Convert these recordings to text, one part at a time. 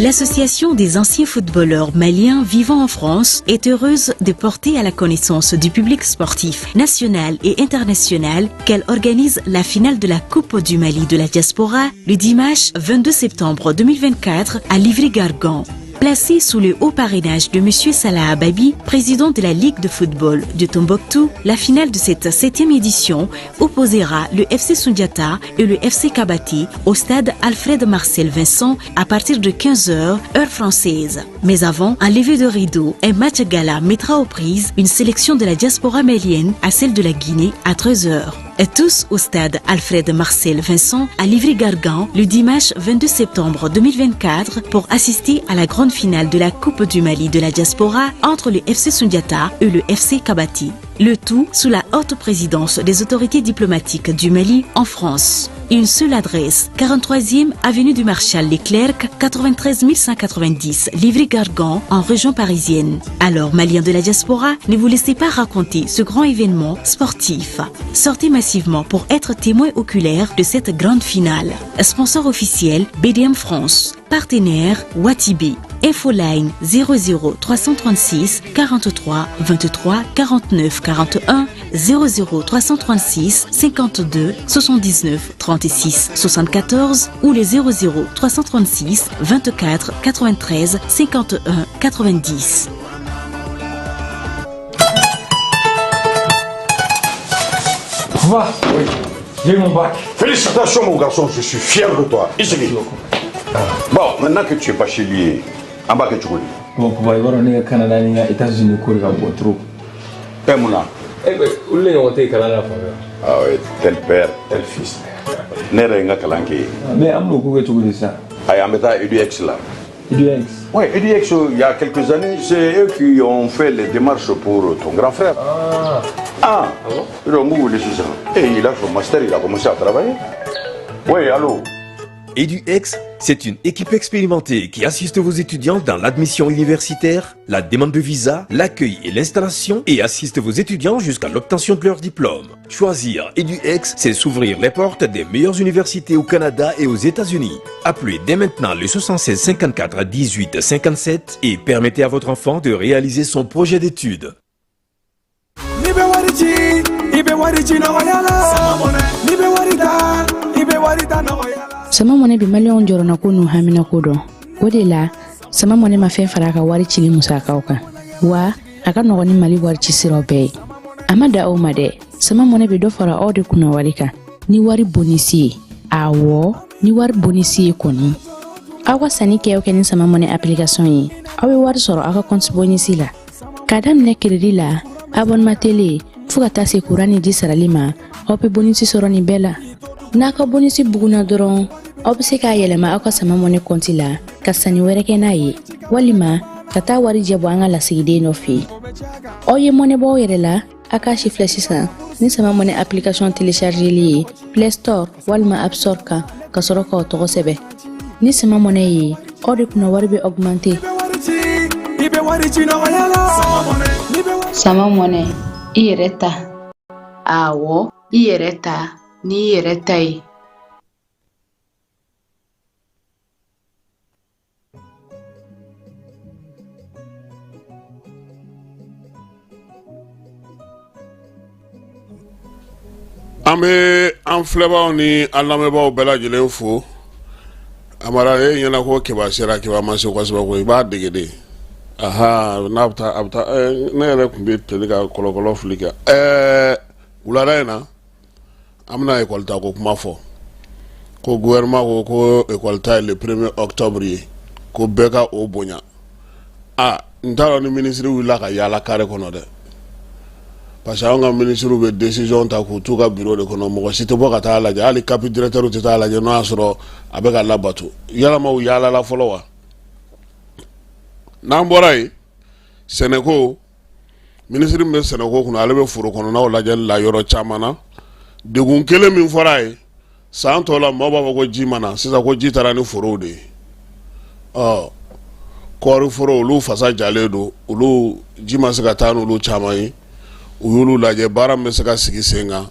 L'Association des anciens footballeurs maliens vivant en France est heureuse de porter à la connaissance du public sportif national et international qu'elle organise la finale de la Coupe du Mali de la diaspora le dimanche 22 septembre 2024 à Livry-Gargan. Placé sous le haut parrainage de M. Salah Ababi, président de la Ligue de football de Tombouctou, la finale de cette septième édition opposera le FC Sundiata et le FC Kabati au stade Alfred Marcel Vincent à partir de 15h, heure française. Mais avant, un lever de rideau, un match gala mettra aux prises une sélection de la diaspora malienne à celle de la Guinée à 13h. Et tous au stade Alfred Marcel Vincent à Livry-Gargan le dimanche 22 septembre 2024 pour assister à la grande finale de la Coupe du Mali de la diaspora entre le FC Sundiata et le FC Kabati. Le tout sous la haute présidence des autorités diplomatiques du Mali en France. Une seule adresse, 43e avenue du Marshal Leclerc, 93 190, Livry-Gargan, en région parisienne. Alors, Maliens de la diaspora, ne vous laissez pas raconter ce grand événement sportif. Sortez massivement pour être témoin oculaire de cette grande finale. Sponsor officiel, BDM France. Partenaire, Watibé. Infoline 00 336 43 23 49 41 00 336 52 79 36 74 ou les 00 336 24 93 51 90. Va. Oui. J'ai eu mon bac. Félicitations mon garçon, je suis fier de toi. Ici. Bon, maintenant que tu es bachelier, an b'a kɛ cogo di? Bon, papa, i b'a dɔn ne ka Canada ni n ka États-Unis ko de ka bon trop. Ɛ mun na? Eh ben, olu de ɲɔgɔn tɛ yen kalan na fan fɛ. Ah oui, tel père, tel fils. Ne yɛrɛ ye n ka kalan kɛ yen. Mais an bɛn'o ko kɛ cogo di sisan? Ayi, an bɛ taa EDUX la. EDUX. Oui, EDUX, il y a quelques années, c'est eux qui ont fait les démarches pour ton grand frère. Ah. Ah, Ah bon? Donc, vous voulez sisan. Et il a son master, il a commencé à travailler. Oui, allô? EduX, c'est une équipe expérimentée qui assiste vos étudiants dans l'admission universitaire, la demande de visa, l'accueil et l'installation et assiste vos étudiants jusqu'à l'obtention de leur diplôme. Choisir EduX, c'est s'ouvrir les portes des meilleures universités au Canada et aux États-Unis. Appelez dès maintenant le 76 54 18 57 et permettez à votre enfant de réaliser son projet d'études. N'i bɛ wari ci, i bɛ wari ci nɔgɔya la. N'i bɛ wari ta, i bɛ wari ta nɔgɔya la. Sama Mɔnɛ bɛ maliyɛnw jɔrɔnako n'u haminako dɔn. O de la, Sama Mɔnɛ ma fɛn fara a ka wari cili musakaw kan, wa a ka nɔgɔn ni Mali wari ci siraw bɛɛ ye. A ma da aw ma dɛ, Sama Mɔnɛ bɛ dɔ fara aw de kunna wari kan ni wari bonisi ye. Awɔ, ni wari bonisi ye kɔni. Aw ka sanni kɛ o kɛ ni Sama Mɔnɛ application ye, aw bɛ wari sɔrɔ aw ka compte bonisi la. K'a daminɛ crédit la, abonnement télé, fo ka taa se kuran ni ji sarali ma, aw bɛ bonisi sɔrɔ nin bɛɛ la. N'a ka bonisi bugunna dɔrɔn, aw bɛ se k'a yɛlɛma aw ka Sama Mɔnɛ kɔnti la ka sanni wɛrɛ kɛ n'a ye, walima ka taa wari jɛ bɔ an ka lasigiden dɔ fɛ yen. Aw ye mɔnɛ bɔ aw yɛrɛ la, a k'a si filɛ sisan ni Sama Mɔnɛ application téléchargeli ye Play Store walima App Store kan, ka sɔrɔ k'aw tɔgɔ sɛbɛn. Ni Sama Mɔnɛ ye, aw de kunna wari bɛ augmenter. I bɛ wari ci nɔgɔya la. N'i bɛ wari Sama Mɔnɛ, i yɛrɛ ta. Awɔ, i yɛrɛ ta n'i yɛrɛ ta ye. An bɛ an filɛbaaw ni an lamɛnbaaw bɛɛ lajɛlen fo. Amara, e ɲɛna ko Keba sera, Keba ma se kosɛbɛ ko i b'a dege de. Aha, n'a bɛ taa, a bɛ taa. Ne yɛrɛ tun bɛ teli ka kɔlɔkɔlɔ fili kɛ. Wulada in na, an bɛna ekɔli ta ko kuma fɔ. Ko gouvernement ko ko ekɔli ta ye le 1er octobre ye, ko bɛɛ ka o bonya. A n t'a dɔn ni minisiri wulila ka yaala carré kɔnɔ dɛ, parce que anw ka minisiriw bɛ décision ta k'u t'u ka bureau de kɔnɔ, mɔgɔ si tɛ bɔ ka taa lajɛ, hali capi directeur tɛ taa lajɛ n'o y'a sɔrɔ a bɛ ka labato. Yalama u yaalala fɔlɔ wa? N'an bɔra yen, sɛnɛko minisiri min bɛ sɛnɛko kunna, ale bɛ foro kɔnɔnaw lajɛli la yɔrɔ caman na. Degun kelen min fɔra a ye, san tɔ la maaw b'a fɔ ko ji ma na, sisan ko ji taara ni forow de ye. Ɔ kɔɔri foro, olu fasa jalen don, olu ji ma se ka taa n'olu caman ye. U y'olu lajɛ, baara min bɛ se ka sigi sen kan,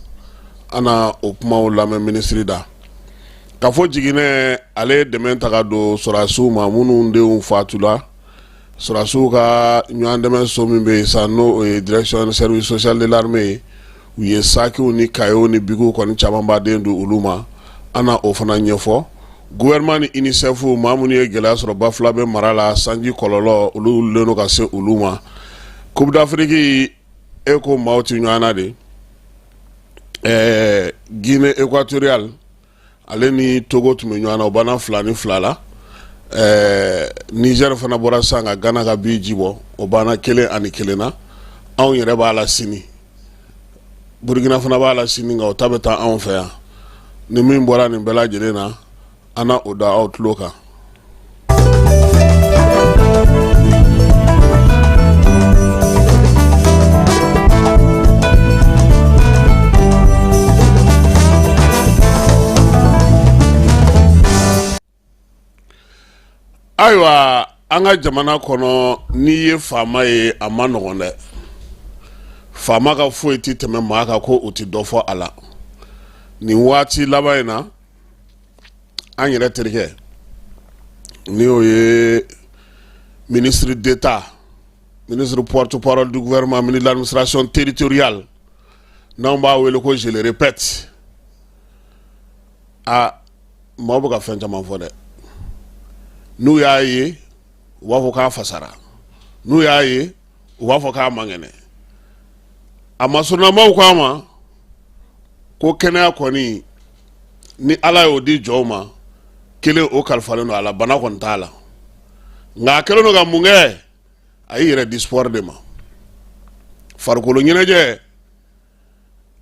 an na o kumaw lamɛn minisiri da. Kafo Jiginɛ, ale ye dɛmɛ ta ka don sɔrɔdasiw ma minnu denw fatula. Sɔrɔdasiw ka ɲɔgɔn dɛmɛ so min bɛ yen sisan, n'o ye direction service social de l'armée ye, u ye sakiw ni kayew ni bikiw kɔni camanba den di olu ma. An na o fana ɲɛfɔ. Gouvernement ni UNICEF, maa minnu ye gɛlɛya sɔrɔ Bafulabɛ mara la, sanji kɔlɔlɔ, olu wulilen don ka se olu ma. Coupe d'Afrique, e ko maaw tɛ ɲɔgɔn na de. Guinée équatoriale ale ni Togo tun bɛ ɲɔgɔn na, o banna 2-2 la. Niger fana bɔra sisan ka Ghana ka bi ji bɔ, o banna 1-1 na. Anw yɛrɛ b'a la sini, Burkina fana b'a la sini, nka o ta bɛ taa anw fɛ yan. Ni min bɔra nin bɛɛ lajɛlen na, an na o da aw tulo kan. Ayiwa, an ka jamana kɔnɔ, n'i ye faama ye, a man nɔgɔn dɛ. Faama ka foyi tɛ tɛmɛ maa kan ko o tɛ dɔ fɔ a la. Nin waati laban in na, an yɛrɛ terikɛ, ni o ye ministre d'État, ministre porte-parole du gouvernement, ministre de l'administration territoriale, n'anw b'a wele ko, je le répète, a maaw bɛ ka fɛn caman fɔ dɛ. N'u y'a ye, u b'a fɔ k'a fasara. N'u y'a ye, u b'a fɔ k'a man kɛnɛ. A masurunamaw ko a ma ko kɛnɛya kɔni, ni Ala y'o di jɔnw ma, kelen o kalifalen don a la, bana kɔni t'a la. Nka a kɛlen don ka mun kɛ? A y'i yɛrɛ di sport de ma, farikolo ɲɛnajɛ,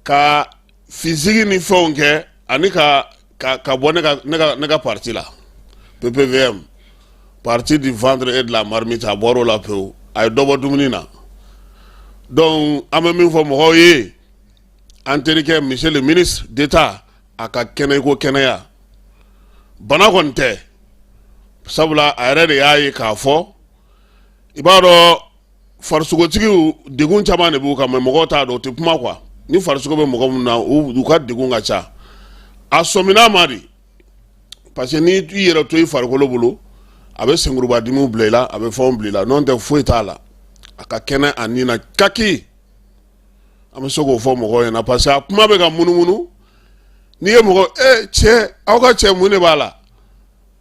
ka physique ni fɛnw kɛ, ani ka bɔ ne ka parti la, PPVM, parti du ventre et de la marmite. A bɔr'o la pewu, a ye dɔ bɔ dumuni na. Donc an bɛ min fɔ mɔgɔw ye, an terikɛ monsieur le ministre d'État, a ka kɛnɛ ko kɛnɛya, bana kɔni tɛ, sabula a yɛrɛ de y'a ye k'a fɔ. I b'a dɔn, farisogotigiw, degun caman de b'u kan, mais mɔgɔw t'a dɔn, u tɛ kuma quoi. Ni farisogo bɛ mɔgɔ min na, u ka degun ka ca. A sɔmina ma de, parce que n'i i yɛrɛ to i farikolo bolo, a bɛ senkurubadimiw bila i la, a bɛ fɛnw bila i la. N'o tɛ, foyi t'a la, a ka kɛnɛ a nin na kaki. An bɛ se k'o fɔ mɔgɔw ɲɛna, parce que a kuma bɛ ka munumunu. N'i ye mɔgɔ cɛ, aw ka cɛ, mun de b'a la?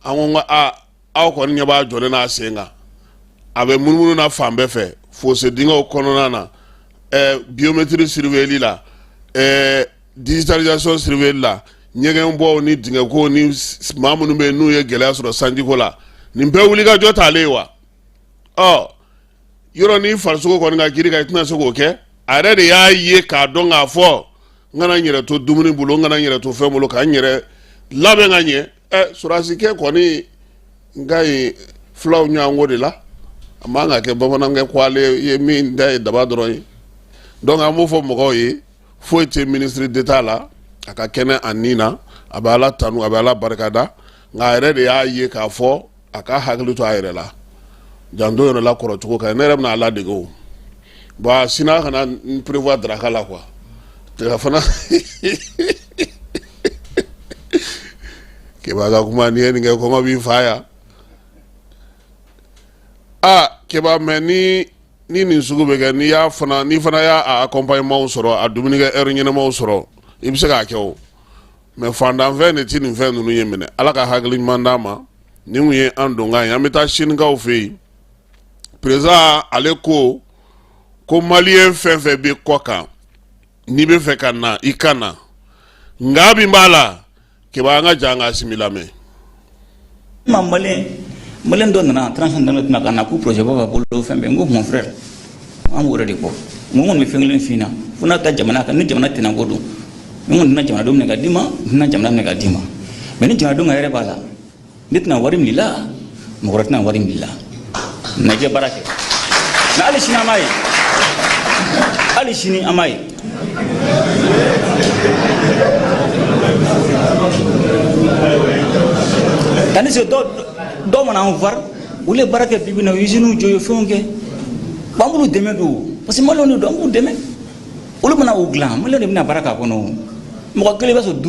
An ko a aw kɔni ɲɛ b'a jɔlen n'a sen kan, a bɛ munumunu na fan bɛɛ fɛ, fosse dingɛw kɔnɔna na, biométrie surveillée la, digitalisation surveillée la, ɲɛgɛnbɔw ni dingɛko ni maa minnu bɛ yen n'u ye gɛlɛya sɔrɔ sanjiko la, nin bɛɛ wulikajɔ t'ale ye wa. Ɔ yɔrɔ ni farisogo kɔni ka girin kan, i tɛna se k'o kɛ. A yɛrɛ de y'a ye k'a dɔn k'a fɔ n kana n yɛrɛ to dumuni bolo, n kana n yɛrɛ to fɛn bolo, ka n yɛrɛ labɛn ka ɲɛ. Sɔrɔdasikɛ kɔni n ka ɲi fulaw ɲɔgɔnko de la, a man ka kɛ bamanankɛ ko ale ye min da ye daba dɔrɔn ye. Donc an b'o fɔ mɔgɔw ye, foyi tɛ ministre d'État la, a ka kɛnɛ a nin na, a bɛ Ala tanu, a bɛ Ala barikada. Nka a yɛrɛ de y'a ye k'a fɔ a ka hakili to a yɛrɛ la, janto yɛrɛ la kɔrɔcogo kan. Ne yɛrɛ bɛna a ladege o. Bon, sini a kana n prévoir daraka la quoi, tiga fana. Keba ka kuma, n'i ye nin kɛ, kɔngɔ b'i fa yan. Aa Keba, mais ni nin sugu bɛ kɛ, n'i y'a fana, n'i fana y'a accompagnement sɔrɔ, a dumunikɛ heure ɲɛnamaw sɔrɔ, i bɛ se k'a kɛ o. Mais fantanfɛn de ti nin fɛn ninnu ye minɛ. Ala ka hakili ɲuman d'an ma. Nin kun ye an donkan ye. An bɛ taa Sinikaw fɛ yen. Président ale ko malien fɛn fɛn bɛ kɔ kan, n'i bɛ fɛ ka na, i ka na. Nka min b'a la, Keba, an ka jan ka Asimi lamɛn. Ma malien dɔ nana transition daminɛ tuma ka na ko projet b'a bolo, fɛn bɛɛ. N ko mon frère, an b'o yɛrɛ de kɔ. N ko n kɔni bɛ fɛn kelen f'i ɲɛna, fo n'a ta jamana kan, ni jamana tɛna ko don, n kɔni tɛna jamanadenw minɛ ka d'i ma, n tɛna jamana minɛ ka d'i ma. Mais ni jamanadenw ka hɛrɛ b'a la, ne tɛna wari minɛ i la, mɔgɔ wɛrɛ tɛna wari minɛ i la, na i ka baara kɛ. Mais hali sini an b'a ye, hali sini an b'a ye. Tandis que dɔw mana an voir, olu ye baara kɛ bibi in na, u ye usines jɔ, u ye fɛnw kɛ. Bon, an b'olu dɛmɛ don, parce que maliyɛnw de don, an b'u dɛmɛ. Olu mana o dilan, maliyɛnw de bɛna baara k'a kɔnɔ o. Mɔgɔ kelen b'a sɔrɔ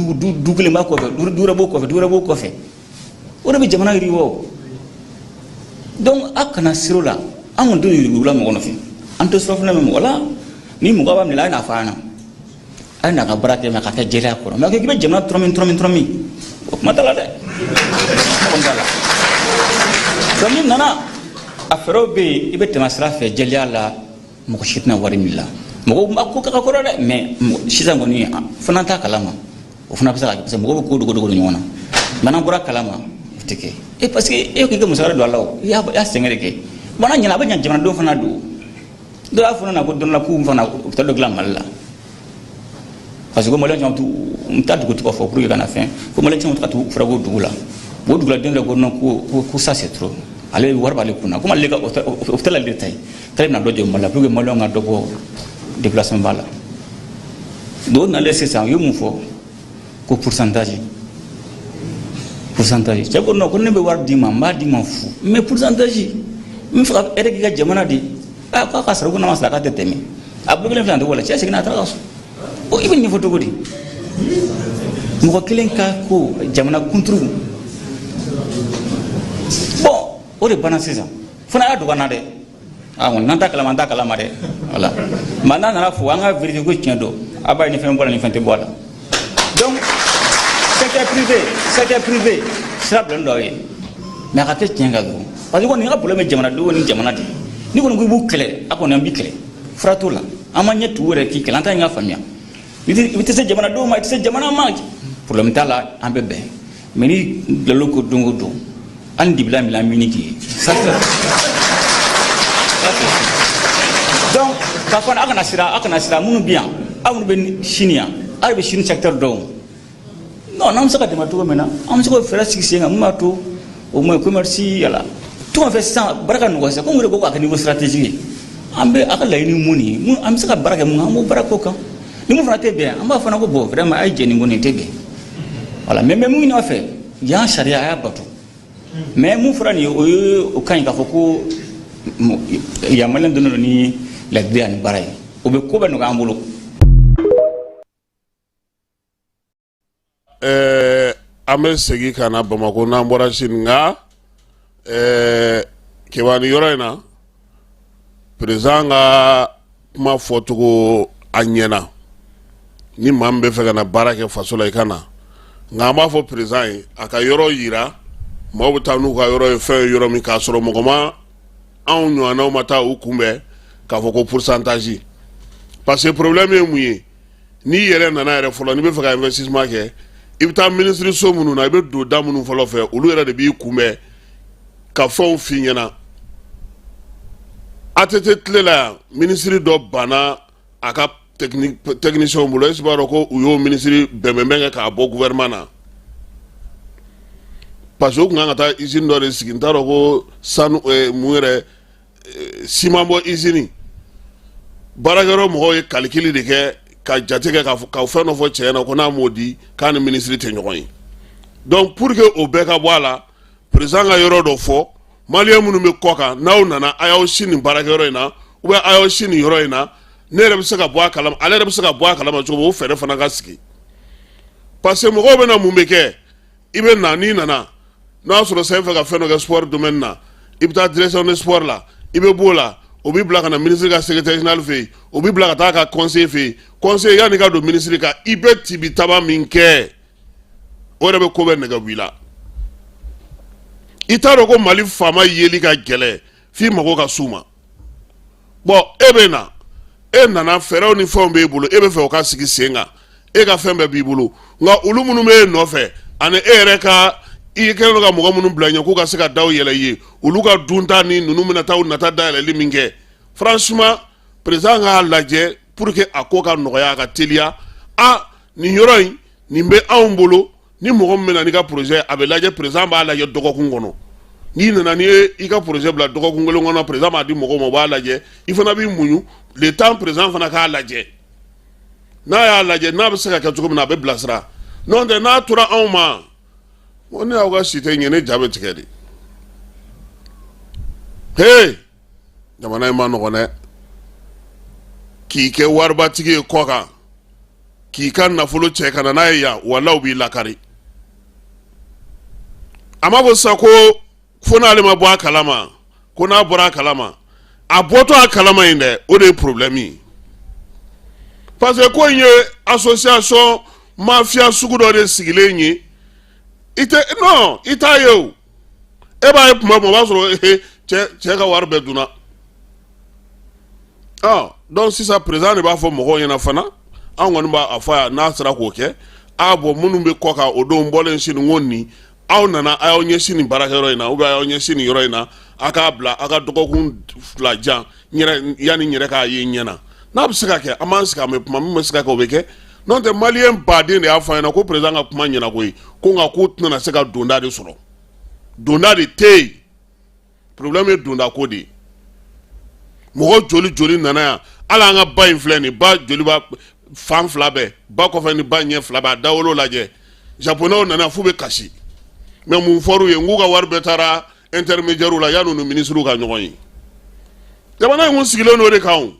du kelen b'a kɔfɛ, du wɛrɛ b'o kɔfɛ, du wɛrɛ b'o kɔfɛ. O de bɛ jamana yiriwa o. Donc a kana siran o la. An kɔni tɛ yuruguyurugu la mɔgɔ nɔfɛ, an tɛ surafana mɛn mɔgɔ la. Ni mɔgɔ b'a minɛ, a ye n'a fɔ an ɲɛna, a ye n'a ka baara kɛ, mɛ ka kɛ jɛlenya kɔnɔ. Mɛ k'i bɛ jamana tɔrɔmi tɔrɔmi tɔrɔmi, o kuma t'a la dɛ, ne kɔni t'a la. Donc n'i nana, a fɛɛrɛw bɛ yen, i bɛ tɛmɛ sira fɛ jɛlenya la, mɔgɔ si tɛna wari minɛ la. Mɔgɔw b'a ko kɛ ka kɔrɔ dɛ, mɛ sisan kɔni fana t'a kalama. O fana bɛ se ka kɛ, parce que mɔgɔw bɛ ko dogo dogo ɲɔgɔn na. Mɛ n'an bɔra kalama, o tɛ kɛ. E parce que e ko k'i ka musaka don a la, o i y'a sɛgɛn de kɛ. Bon, n'a ɲɛna, a bɛ ɲa jamanadenw fana don. Dɔw y'a fɔ ne na ko don dɔ la k'u fana u bɛ taa dɔ dilan Mali la, parce que ko maliyɛn caman t'u, n t'a dugu tɔgɔ fɔ pour que kana fɛn ko maliyɛn caman tɛ ka t'u furakɛ o dugu la. O duguladen dɔ ko non, ko ça c'est trop. Ale wari b'ale kunna, komi ale ka hôpital ale de ta ye, k'ale bɛna dɔ jɔ Mali la pour que maliyɛnw ka dɔ bɔ déplacement b'a la. Dɔw nalen sisan, u ye mun fɔ? Ko pourcentage, pourcentage. Cɛ ko non, ko ne bɛ wari d'i ma, n b'a d'i ma fu, mais pourcentage, n bɛ fɛ ka hɛrɛ k'i ka jamana de. Aa, k'a ka sara, ko n'a ma sara k'a tɛ tɛmɛ. A bolo kelen filɛ, a tɛ wala. Cɛ seginna, a taara ka so. O i bɛ nin ɲɛfɔ cogo di? Mɔgɔ kelen ka ko jamana kunturu. Bon, o de banna sisan fana y'a dogo an na dɛ. Ah, n'an t'a kalama, an t'a kalama dɛ. Voilà, mais n'a nana fɔ, an ka vérifier ko tiɲɛ don. A b'a ye ni fɛn bɔra, ni fɛn tɛ bɔ a la. Donc secteur privé, secteur privé sira bilalen don aw ye, mais a ka kɛ tiɲɛ kan dɔrɔn, parce que kɔni ka problème ye jamanadenw ni jamana de. Ni kɔni ko i b'u kɛlɛ, a kɔni an b'i kɛlɛ, fura t'o la. An ma ɲɛ tugu yɛrɛ k'i kɛlɛ, an t'a ɲɛ ka faamuya. I tɛ se jamanadenw ma, i tɛ se jamana ma, problème t'a la, an bɛ bɛn. Mais ni bilalo ko don o don, hali dibila min an bɛ k'i ye, ça c'est donc k'a fɔ a kana siran, a kana siran. Minnu bɛ yan, aw minnu bɛ Chine yan, aw de bɛ Chine secteur dɔn. Non, n'an bɛ se ka dɛmɛ cogo min na, an bɛ se k'o fɛɛrɛ sigi sen kan mun b'a to au moins commerce yala tout en fait sisan baara ka nɔgɔn sisan. Komi o de ko k'a kɛ niveau stratégique ye, an bɛ a ka laɲini mun ye, mun an bɛ se ka baara kɛ mun kan, an b'o baara k'o kan. Ni mun fana tɛ bɛn, an b'a fana ko bon, vraiment a ye jɛ nin ko nin tɛ bɛn. Voilà. Mais mun ɲini aw fɛ yan, sariya a y'a bato. Mais mun fɔra nin ye, o ye o ka ɲi k'a fɔ ko yan maliyɛn donnen don ni ladili ani baara ye, o bɛ ko bɛɛ nɔgɔya an bolo. An bɛ segin ka na Bamakɔ n'an bɔra sini, nka Keba, nin yɔrɔ in na, président ka kuma fɔcogo a ɲɛna. Ni maa min bɛ fɛ ka na baara kɛ faso la, i ka na. Nka an b'a fɔ président ye, a ka yɔrɔ yira maaw bɛ taa n'u ka yɔrɔ ye, fɛn ye yɔrɔ min k'a sɔrɔ mɔgɔ ma, anw ɲɔgɔnnaw ma taa u kunbɛn k'a fɔ ko pourcentage. Parce que problème ye mun ye? N'i yɛrɛ nana yɛrɛ fɔlɔ, n'i bɛ fɛ ka investissement kɛ, i bɛ taa ministre so minnu na, i bɛ don da minnu fɔlɔ fɛ, olu yɛrɛ de b'i kunbɛn ka fɛnw f'i ɲɛna. ATT tile la yan, ministre dɔ banna a ka technicien bolo. Est-ce que b'a dɔn ko u y'o ministre bɛnbɛnbɛn kɛ k'a bɔ gouvernement na? Parce que u tun kan ka taa usine dɔ de sigi, n t'a dɔn ko sanu mun yɛrɛ, siman bɔ usine. Baarakɛyɔrɔ mɔgɔw ye calcul de kɛ ka jate kɛ ka fɛn dɔ fɔ cɛ ɲɛna ko n'a m'o di, k'a ni ministre tɛ ɲɔgɔn ye. Donc pour que o bɛɛ ka bɔ a la, président ka yɔrɔ dɔ fɔ maliyɛn minnu bɛ kɔ kan, n'aw nana, a y'aw sin nin baarakɛyɔrɔ in na, ou bien a y'aw sin nin yɔrɔ in na. Ne yɛrɛ bɛ se ka bɔ a kalama, ale yɛrɛ bɛ se ka bɔ a kalama cogo min, o fɛɛrɛ fana ka sigi. Parce que mɔgɔw bɛ na, mun bɛ kɛ? I bɛ na, n'i nana, n'a y'a sɔrɔ sen fɛ ka fɛn dɔ kɛ sport domaine na, i bɛ taa direction de sport la, i bɛ b'o la, o b'i bila ka na ministre ka secrétaire général fɛ yen, o b'i bila ka taa ka conseiller fɛ yen. Conseiller, yanni ka don ministre kan, i bɛ tibi taba min kɛ, o yɛrɛ bɛ ko bɛɛ nɛgɛ b'i la. I t'a dɔn ko Mali faama yeli ka gɛlɛn f'i mago ka s'u ma. Bon, e bɛ na, e nana, fɛɛrɛw ni fɛnw b'e bolo, e bɛ fɛ o ka sigi sen kan, e ka fɛn bɛɛ b'i bolo. Nka olu minnu bɛ e nɔfɛ, ani e yɛrɛ ka i kɛlen don ka mɔgɔ minnu bila ɲɛ k'u ka se ka daw yɛlɛ i ye, olu ka dunta ni ninnu bɛna taa u nata dayɛlɛli min kɛ, franchement, président k'a lajɛ pour que a ko ka nɔgɔya, a ka teliya. A nin yɔrɔ in, nin bɛ anw bolo. Ni mɔgɔ min bɛna n'i ka projet, a bɛ lajɛ, président b'a lajɛ dɔgɔkun kɔnɔ. N'i nana, n'i ye i ka projet bila dɔgɔkun kelen kɔnɔ, président b'a di mɔgɔw ma, u b'a lajɛ. I fana b'i muɲu le temps président fana k'a lajɛ. N'a y'a lajɛ, n'a bɛ se ka kɛ cogo min na, a bɛ bilasira. N'o tɛ, n'a tora anw ma, ko ne y'aw ka si tɛ ɲɛ, ne ja bɛ tigɛ de. He, jamana in ma nɔgɔn dɛ. K'i kɛ waribatigi ye kɔ kan. k'i ka nafolo cɛ ka na n'a ye yan, walahi u b'i lakari. A ma fɔ sisan ko fo n'ale ma bɔ a kalama, ko n'a bɔra a kalama, a bɔtɔ a kalama in dɛ, o de ye problème ye, parce que ko in ye association mafia sugu dɔ de sigilen ye. I tɛ, non, i t'a ye o, e b'a ye tuma o b'a sɔrɔ cɛ ka wari bɛɛ dunna. Donc sisan président de b'a fɔ mɔgɔw ɲɛna fana, an kɔni b'a fɔ yan, n'a sera k'o kɛ, a bɔn minnu bɛ kɔ kan o don bɔlen sini, ko nin aw nana, a y'aw ɲɛsin nin baarakɛyɔrɔ in na, ou bien a y'aw ɲɛsin nin yɔrɔ in na, a k'a bila a ka dɔgɔkun 2 jan yanni n yɛrɛ k'a ye ɲɛ na. N'a bɛ se ka kɛ, an b'an sigi, an bɛ kuma. Min bɛ se ka kɛ, o bɛ kɛ. N'o tɛ, maliyɛn baden de y'a fɔ an ɲɛna ko président ka kuma ɲɛna koyi, ko nka k'u tɛna se ka donda de sɔrɔ, donda de tɛ yen. Problème ye donda ko de ye. Mɔgɔ joli joli nana yan? Hali an ka ba in filɛ nin, ba joli b'a fan fila bɛɛ, ba kɔfɛ ni ba ɲɛ fila bɛɛ, a dawolo lajɛ. Japonɛw nana f'u bɛ kasi, mais mun fɔr'u ye? N k'u ka wari bɛɛ taara intermédiaire la yan'u ni minisiriw ka ɲɔgɔn ye. Jamana in kun sigilen don o de kan o.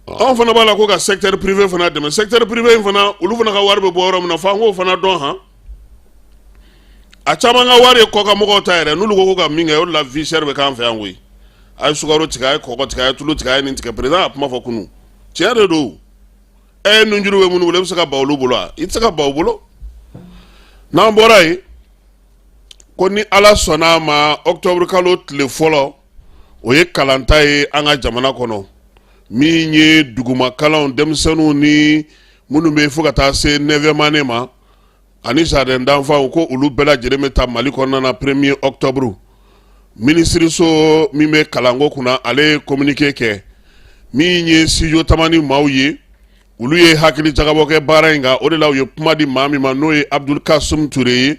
Anw fana b'a la ko ka secteur privé fana dɛmɛ. Secteur privé in fana, olu fana ka wari bɛ bɔ yɔrɔ min na, f'an k'o fana dɔn. Han, a caman ka wari ye kɔkan mɔgɔw ta yɛrɛ. N'olu ko ka min kɛ, o de la vie chère bɛ k'an fɛ yan koyi. A ye sukaro tigɛ, a ye kɔgɔ tigɛ, a ye tulu tigɛ, a ye nin tigɛ. Président y'a kuma fɔ kunun, tiɲɛ de don. E nunjuru bɛ minnu bolo, e bɛ se ka ban olu bolo wa? I tɛ se ka ban u bolo. N'an bɔra yen, ko ni Ala sɔnna a ma, octobre kalo tile fɔlɔ, o ye kalanta ye an ka jamana kɔnɔ, min ye duguma kalanw, denmisɛnninw ni minnu bɛ fo ka taa se neuvième année ma, ani jardin d'enfants, ko olu bɛɛ lajɛlen bɛ taa Mali kɔnɔna na premier octobre. Minisiriso min bɛ kalanko kunna, ale ye communiqué kɛ. Min ye studio Tamani maaw ye, olu ye hakili jagabɔ kɛ baara in kan. O de la u ye kuma di maa min ma, n'o ye Abdul Kasum Ture ye.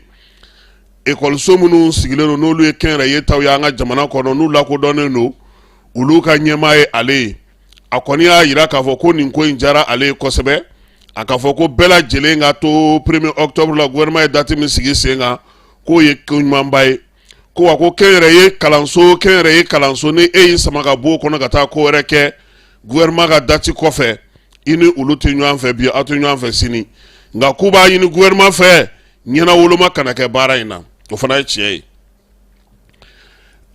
Ekɔliso minnu sigilen don, n'olu ye kɛnyɛrɛye taw ye an ka jamana kɔnɔ, n'u lakodɔnnen don, olu ka ɲɛmaa ye ale ye. A kɔni y'a jira k'a fɔ ko nin ko in diyara ale ye kosɛbɛ. A k'a fɔ ko bɛɛ lajɛlen ka to premier octobre la, gouvernement ye date min sigi sen kan, k'o ye ko ɲumanba ye. Ko wa ko kɛnyɛrɛye kalanso, kɛnyɛrɛye kalanso, ni e y'i sama ka bɔ o kɔnɔ ka taa ko wɛrɛ kɛ gouvernement ka date kɔfɛ, i ni olu tɛ ɲɔgɔn fɛ bi, aw tɛ ɲɔgɔn fɛ sini. Nka k'u b'a ɲini gouvernement fɛ, ɲɛnawoloma kana kɛ baara in na. O fana ye tiɲɛ ye.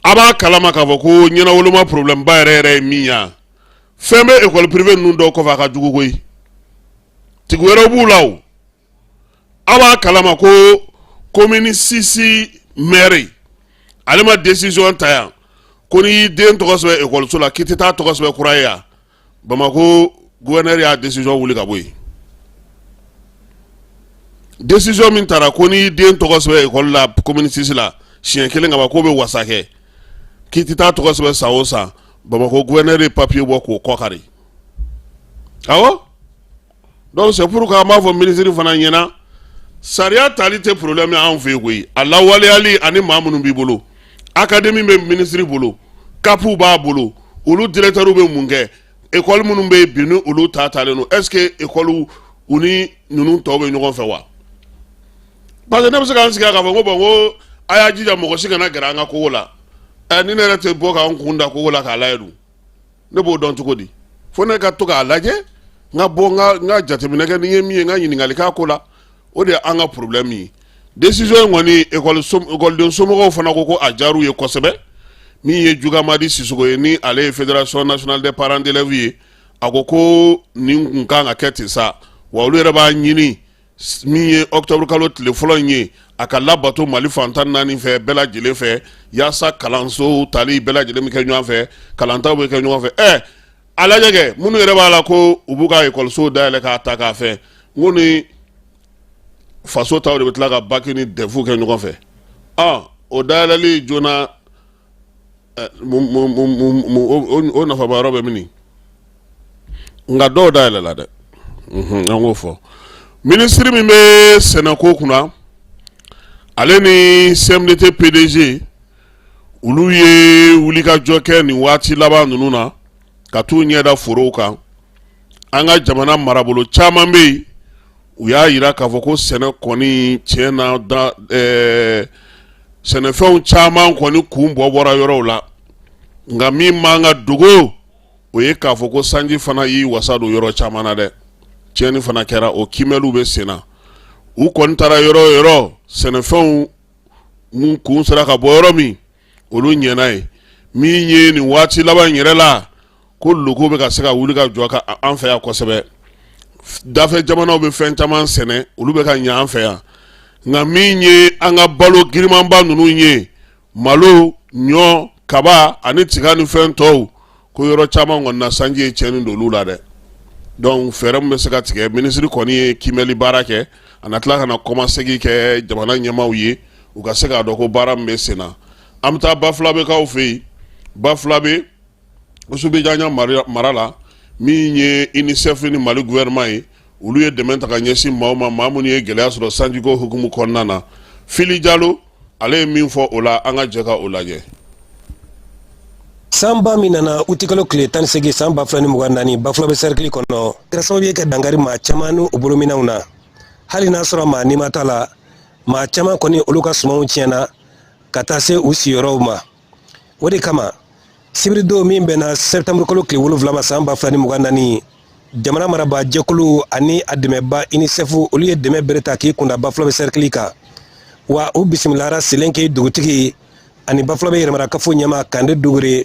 A b'a kalama k'a fɔ ko ɲɛnawoloma problème ba yɛrɛ yɛrɛ ye min ye, fɛn bɛ école privée ninnu dɔw kɔfɛ, a ka jugu koyi, tigi wɛrɛw b'u la o. A b'a kalama ko commune 6 maire, ale ma décision ta yan ko n'i y'i den tɔgɔ sɛbɛn ekɔliso la, k'i tɛ taa tɔgɔ sɛbɛn kura ye yan. Bamakɔ gouverneur y'a décision wuli ka bɔ yen. Décision min taara ko n'i y'i den tɔgɔ sɛbɛn ekɔli la commune 6 la siɲɛ kelen ka ban, k'o bɛ wasa kɛ, k'i tɛ taa tɔgɔ sɛbɛn san o san, Bamakɔ gouverneur ye papier bɔ k'o kɔkari. Awɔ, donc c'est pourquoi an b'a fɔ minisiri fana ɲɛna, sariya tali tɛ problème ye anw fɛ yen koyi, a lawaleyali ani maa minnu b'i bolo. Académie bɛ minisiri bolo, CAP b'a bolo, olu directeur bɛ mun kɛ? École minnu bɛ yen bi, ni olu ta talen don, est ce que école u ni ninnu tɔw bɛ ɲɔgɔn fɛ wa? Parce que ne bɛ se k'an sigi k'a fɔ ko bon, ko a y'a jija mɔgɔ si kana gɛrɛ an ka kogo la. Ɛ, ni ne yɛrɛ tɛ bɔ k'an kun da kogo la k'a lajɛ dun, ne b'o dɔn cogo di? Fo ne ka to k'a lajɛ, n ka bɔ, n ka jateminɛ kɛ, ni n ye min ye, n ka ɲininkali k'a ko la. O de ye an ka problème ye. Décision in kɔni, ekɔliden somɔgɔw fana ko ko a diyar'u ye kosɛbɛ. Min ye Jugamadi Sisoko ye, ni ale ye Fédération nationale des parents d'élèves ye, a ko ko nin kun kan ka kɛ ten sa. Wa olu yɛrɛ b'a ɲini, min ye octobre kalo tile fɔlɔ in ye, a ka labato Mali fan 14 fɛ, bɛɛ lajɛlen fɛ, yaasa kalanso tali bɛɛ lajɛlen bɛ kɛ ɲɔgɔn fɛ, kalantaw bɛ kɛ ɲɔgɔn fɛ. Ɛ, a lajɛ kɛ, minnu yɛrɛ b'a la ko u b'u ka ekɔliso dayɛlɛ k'a ta k'a fɛ, n ko ni faso taw de bɛ tila ka bac ni DEF kɛ ɲɔgɔn fɛ. O dayɛlɛli joona, o nafaba yɔrɔ bɛ min? Nka dɔw dayɛlɛla dɛ, an k'o fɔ. Minisiri min bɛ sɛnɛko kunna, ale ni CMDT PDG, olu ye wulikajɔ kɛ nin waati laban ninnu na ka t'u ɲɛda forow kan. An ka jamana marabolo caman bɛ yen, u y'a jira k'a fɔ ko sɛnɛ kɔni tiɲɛ na da, sɛnɛfɛnw caman kɔni kun bɔ bɔra yɔrɔw la. Nka min man ka dogo, o ye k'a fɔ ko sanji fana y'i wasa don yɔrɔ caman na dɛ. Tiɲɛni fana kɛra, o kiimɛliw bɛ sen na. U kɔni taara yɔrɔ o yɔrɔ, sɛnɛfɛnw mun kun sera ka bɔ yɔrɔ min, olu ɲɛna ye. Min ye nin waati laban in yɛrɛ la, ko loko bɛ ka se ka wuli ka jɔ ka an fɛ yan kosɛbɛ. Dafɛ jamanaw bɛ fɛn caman sɛnɛ, olu bɛ ka ɲɛ an fɛ yan, nka min ye an ka balo girimanba ninnu ye, malo, ɲɔ, kaba ani tiga ni fɛn tɔw, ko yɔrɔ caman kɔni na, sanji ye tiɲɛni don olu la dɛ. Donc fɛɛrɛ min bɛ se ka tigɛ, minisiri kɔni ye kiimɛli baara kɛ, a na tila ka na kɔmasegin kɛ jamana ɲɛmaaw ye, u ka se k'a dɔn ko baara min bɛ sen na. An bɛ taa Bafulabekaw fɛ yen, Bafulabe, Usubijanya mara la. Min ye UNICEF ni Mali gouvernement ye, olu ye dɛmɛ ta ka ɲɛsin maaw ma, maa minnu ye gɛlɛya sɔrɔ sanjiko hukumu kɔnɔna na. Fili Jalo, ale ye min fɔ o la, an ka jɛ ka o lajɛ. Sanba min nana utikalo tile 18 san 2024 Bafulabe sɛrikili kɔnɔ, kɛra sababu ye ka dankari maa caman ni u bolominɛnw na. Hali n'a sɔrɔ maa ni ma t'a la, maa caman kɔni, olu ka sumanw tiɲɛna ka taa se u sigiyɔrɔw ma. O de kama, sibiridon min bɛnna sɛtanburukalo tile 7 ma san 2024, jamana marabaa jɛkulu ani a dɛmɛba UNICEF, olu ye dɛmɛ bere ta k'i kunda Bafulabe sɛrikili kan. Wa u bisimilara Selenke dugutigi ani Bafulabe yɛrɛmarakafo ɲɛmaa Kande Dugure,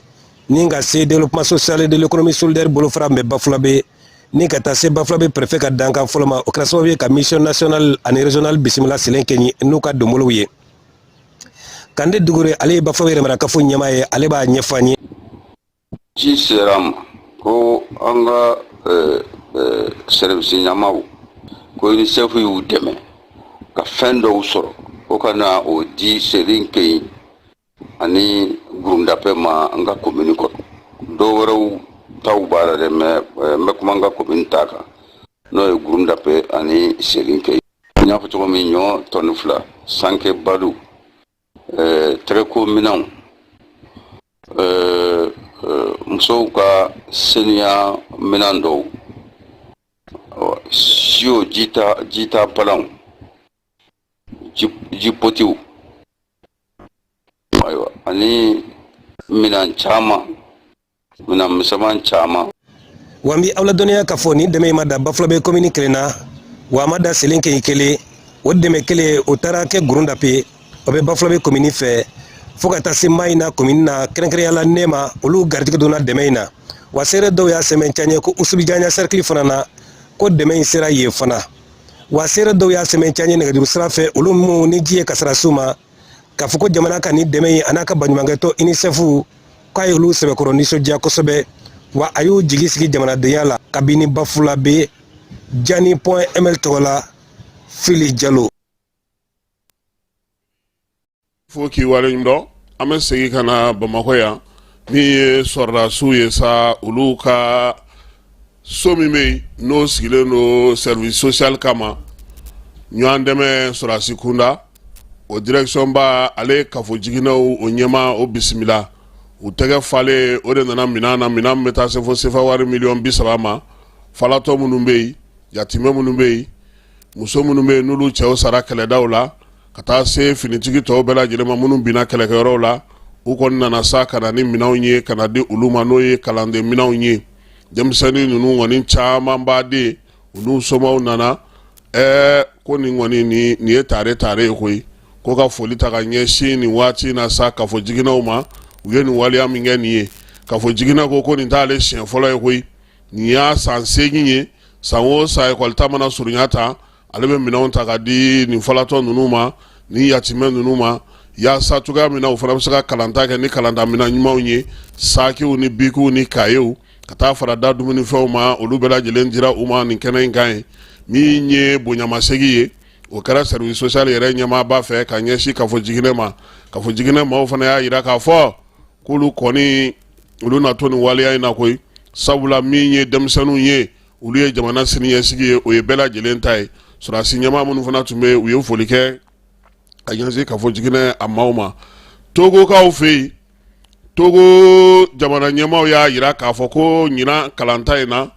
ni ka se développement social et de l'économie solidaire bolofara bɛ Bafulabe, ni ka taa se Bafulabe préfet ka dankan fɔlɔ ma. O kɛra sababu ye ka mission nationale ani régionale bisimila Selenke n'u ka donbolow ye. Kande Dugure, ale ye Bafulabe yɛrɛmarakafo ɲɛmaa ye, ale b'a ɲɛfɔ an ye. Ci sera an ma ko an ka service ɲɛmaaw ko UNICEF y'u dɛmɛ ka fɛn dɔw sɔrɔ, ko ka na o di Selinke ani Gurundapɛ ma an ka komini kɔnɔ. Dɔw wɛrɛw taw b'a la dɛ, mais n bɛ kuma an ka komini ta kan, n'o ye Gurundapɛ ani Selinke. N y'a fɔ cogo min, ɲɔ tɔni 2, sanke balo, tɛgɛko minɛnw, musow ka seniya minɛn dɔw, siyo jita palanw, jipotiw, ayiwa, ani minɛn caman, minɛn misɛnman caman. Wa n bɛ aw ladɔnniya k'a fɔ nin dɛmɛ in ma dan Bafulabe komini kelen na, wa a ma dan Selenke kelen. O dɛmɛ kelen, o taara kɛ Gurundape, o bɛ Bafulabe komini fɛ, fo ka taa se Mayina komini na, kɛrɛnkɛrɛnya la Nɛma, olu garijɛgɛ donna dɛmɛ in na. Wa seere dɔw y'a sɛmɛntiya n ye ko Usubijanya sɛrikili fana na, ko dɛmɛ in sera yen fana. Wa seere dɔw y'a sɛmɛntiya n ye nɛgɛjuru sira fɛ, olu minnu ni ji ye kasara s'u ma, k'a fɔ ko jamana ka nin dɛmɛ in a n'a ka baɲumankɛtɔn UNICEF, k'a y'olu sɛbɛkɔrɔ nisɔndiya kosɛbɛ, wa a y'u jigi sigi jamanadenya la. Kabini Bafulabe, Jani.ml tɔgɔ la, Fili Jalo. Fo k'i waleɲuman dɔn. An bɛ segin ka na Bamakɔ yan. Min ye sɔrɔdasiw ye sa, olu ka so min bɛ yen, n'o sigilen don service social kama, ɲɔgɔn dɛmɛ sɔrɔdasi kunda, o direction ba, ale kafo jiginɛw o ɲɛmaa, o bisimila u tɛgɛ falen. O de nana minɛn na, minɛn min bɛ taa se fo sefa wari miliyɔn 30 ma. Falatɔ minnu bɛ yen, yatimɛ minnu bɛ yen, muso minnu bɛ yen n'olu cɛw sara kɛlɛdaw la, ka taa se finitigi tɔw bɛɛ lajɛlen ma minnu binna kɛlɛkɛyɔrɔw la, u kɔni nana sa ka na ni minɛnw ye ka na di olu ma, n'o ye kalanden minɛnw ye. Denmisɛnnin ninnu kɔni caman b'a den, u n'u somaw nana. Ɛɛ, ko nin kɔni, nin ye tare tare ye koyi. Ko ka foli ta ka ɲɛsin nin waati in na sa kafo jiginɛw ma, u ye nin waleya min kɛ nin ye. Kafo jiginɛ ko ko nin t'ale siɲɛ fɔlɔ ye koyi, nin y'a san 8 ye. San o san, ekɔli ta mana surunya ta, ale bɛ minɛnw ta ka di nin falatɔ ninnu ma, ni yatimɛ ninnu ma, yaasa cogoya min na u fana bɛ se ka kalanta kɛ ni kalanta minɛn ɲumanw ye, sakiw ni bikiw ni kayew, ka taa fara da dumunifɛnw ma. Olu bɛɛ lajɛlen dira u ma nin kɛnɛ in kan ye. Min ye bonyamasegin ye, o kɛra service social yɛrɛ ɲɛmaaba fɛ ka ɲɛsin kafo jiginɛ ma. Kafo jiginɛ maaw fana y'a jira k'a fɔ k'olu kɔni, olu na to nin waleya in na koyi, sabula min ye denmisɛnninw ye, olu ye jamana siniɲɛsigi ye, o ye bɛɛ lajɛlen ta ye. Sɔrɔdasi ɲɛmaa minnu fana tun bɛ yen, u ye foli kɛ ka ɲɛsin kafo jiginɛ a maaw ma. Togokaw fɛ yen, Togo jamana ɲɛmaaw y'a jira k'a fɔ ko ɲinan kalanta in na,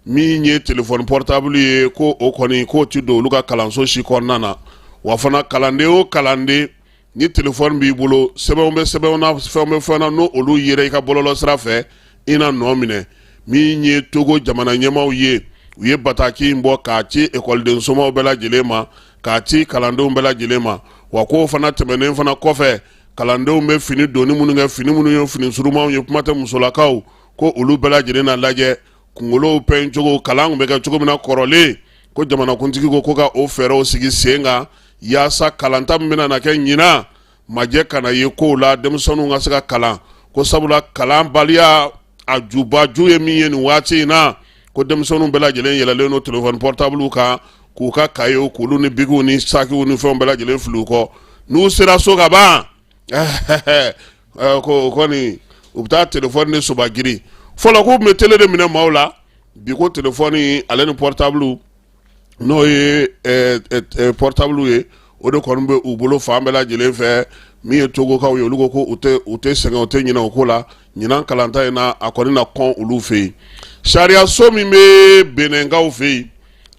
min ye téléphone portable ye, ko o kɔni, k'o tɛ don olu ka kalanso si kɔnɔna na. Wa fana, kalanden o kalanden ni téléphone b'i bolo, sɛbɛnw bɛ sɛbɛnw na, fɛnw bɛ fɛn na, n'o olu yera i ka bɔlɔlɔ sira fɛ, i na nɔ minɛ. Min ye Togo jamana ɲɛmaaw ye, u U ye bataki in bɔ k'a ci ekɔliden somaw bɛɛ lajɛlen ma, k'a ci kalandenw bɛɛ lajɛlen ma. Wa k'o fana tɛmɛnen fana kɔfɛ, kalandenw bɛ fini donni minnu kɛ, fini minnu ye fini surumanw ye, kuma tɛ musolakaw, ko olu bɛɛ lajɛlen na lajɛ, kunkolow pɛn cogo, kalan tun bɛ kɛ cogo min na kɔrɔlen. Ko jamanakuntigi ko ka o fɛɛrɛw sigi sen kan yaasa kalanta min bɛna na kɛ ɲinan, majɛ kana ye kow la, denmisɛnninw ka se ka kalan. Ko sabula kalanbaliya a jubaju ye min ye nin waati in na, ko denmisɛnninw bɛɛ lajɛlen yɛlɛlen don téléphone portable kan, k'u ka kayew, k'olu ni bikiw ni sakiw ni fɛnw bɛɛ lajɛlen fili u kɔ. N'u sera so ka ban, ko o kɔni u bɛ taa téléphone ni soba giri. Fɔlɔ k'u tun bɛ télé de minɛ maaw la, bi ko téléphone ale ni portable, n'o ye portable ye, o de kɔni bɛ u bolo fan bɛɛ lajɛlen fɛ. Min ye Togokaw ye, olu ko ko u tɛ sɛgɛn, u tɛ ɲinɛ o ko la. Ɲinan kalanta in na, a kɔni na kɔn olu fɛ yen. Sariyaso min bɛ Benɛnkaw fɛ yen,